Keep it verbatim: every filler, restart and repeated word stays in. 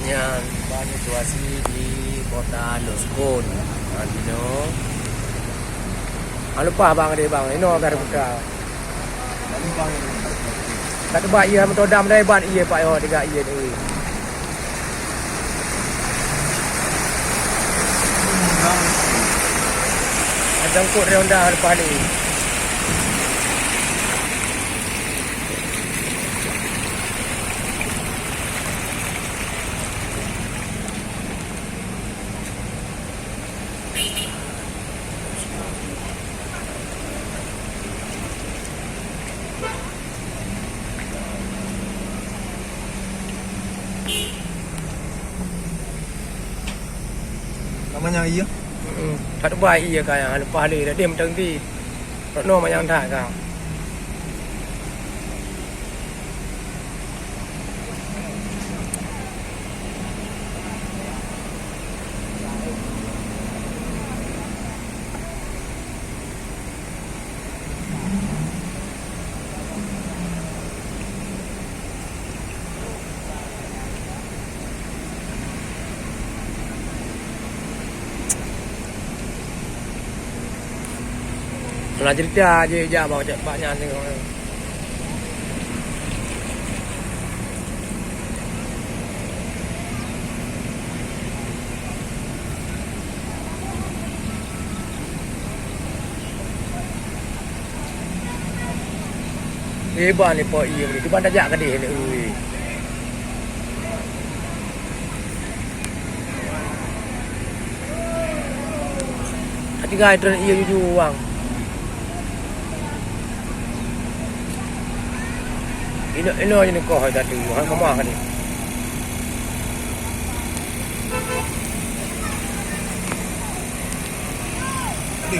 Nyan, bak situasi di kota Loskon. Nah, inoe. Hana lupa bang deh bang, inoe biar buka. Ka teuba ié meuto dam dai ban ié pak yo tiga ié ni. Jangkut Honda lepas ni. Namanya iya? Hmm, tak terbaik iya kaya lepas le dah dia macam ni. Tak no macam tak kau. Pernah cerita je jak bak, bak nyan tengok. Iban ni po ié ni, cuba tajak ke dia ni. Ui. Hati gai tren ié juju wang. Ino ino je ni koh tadi, hai mama ni.